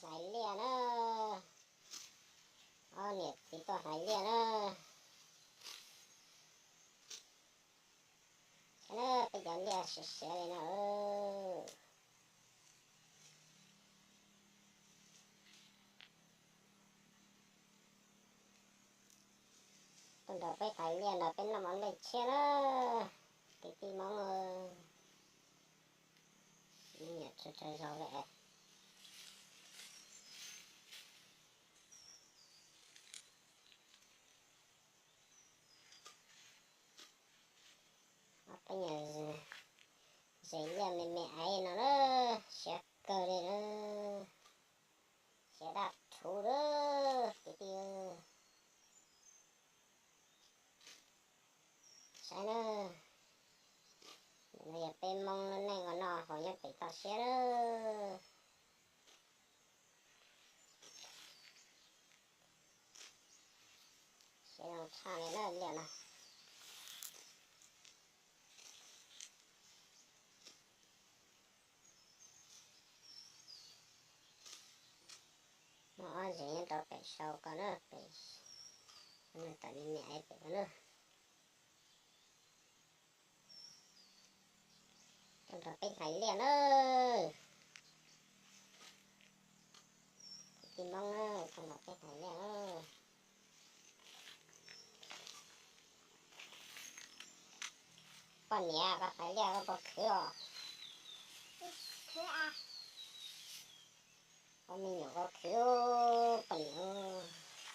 Hlais liaj na, ob niam txiv tuaj hlais liaj na. Saib na, peb cov liaj siav siav li no. Tuaj nrog peb hlais liaj nrog peb noj mov nplej tshiab na, kwv tij Hmoob. Nyiam tshaj tshaj zaus li. Ob peb nyuag zes liaj me me aiv no na, siav kawg li na, siav daj rhuv lawm kwv tij. Saib na, no yog peb Hmoob lub neej ua noj haus nyob pem toj siab lawm. Siav zoo tshaj li na liaj no. Muaj ob zes nyob rau pem sau ko na, pem tom me me aiv pem ko na. Tuaj nrog peb hlais liaj na. Kwv tij Hmoob na, tuaj nrog peb hlais liaj na. Poj niam, koj hlais liaj koj puas khwv os? Ua me nyuam koj khwv, poj niam.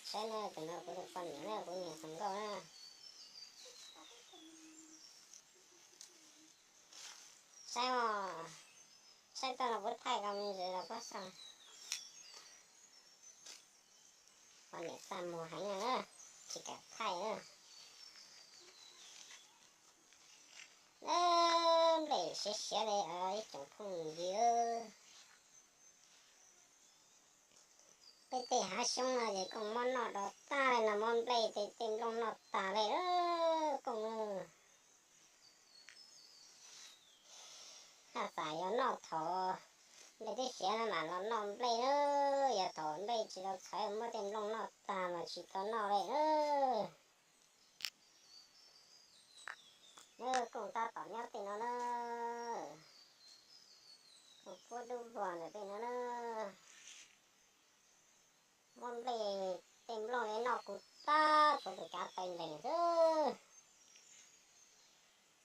Saib na, tus no kuv tus poj niam na, kuv niam hluas nkauj na. Saib os, saib tau los puab thaij ko me ntsis los puab xav. Poj niam txaj muag heev na, tsis kam thaij na. Nplej siav siav li ib tsoom phooj ywg. Peb tej hav xyoob no ces kooj mob noj do tag li no, mob nplej tej tej nplooj noj tas li kooj. Haj xam yog noj thaum nplej twb siav no mam los noj nplej na, yog thaum nplej tsis tau txhawv muab tej nplooj noj tag mas tsis tau noj li na. Kooj tab tom nyob tej no na, kooj puab dub vog ntawm tej no na. Muab nplej tej nplooj li noj kuv tag, tshuav tus kav taw ntees xwb.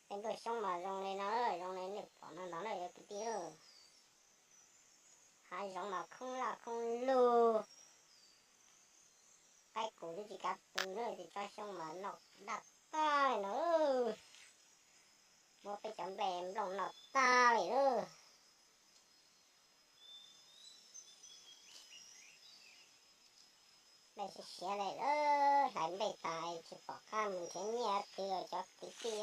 Tej nplooj xyoob mas zoo li no, zoo li nej pom no ntag na cov kwv tij. Hav zoov mas khoob laj khoob lug, qaib qus twb tsis kav pw na, ces tsob xyoob mas noj daj tag li no. Muab peb cov nplej nplooj noj tag li lawm. Nplej siav siav li lawm, hlais nplej tas tsis pom qab mus nrhiav nyiaj twg os cov kwv tij.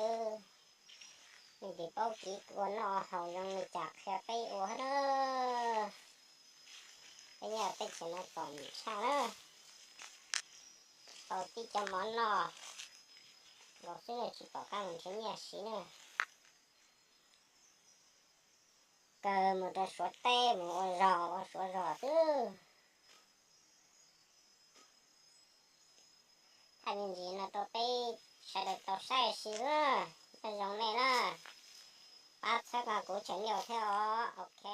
Nej twb paub kev ua noj haus zoo li cas qhia peb ua na. Peb nyob teb chaws no txom nyem tshaj na, tau tib cov mov noj nkaus xwb tsis pom qab mus nrhiav nyiaj siv na. Kawg mus rau Suav teb mus ua zog ua Suav zog xwb. Thaij me ntsis no rau peb sawv daws tau saib ua si na. Nyob zoo nej na, pab txhawb nqa kuv channel thiab os, ok.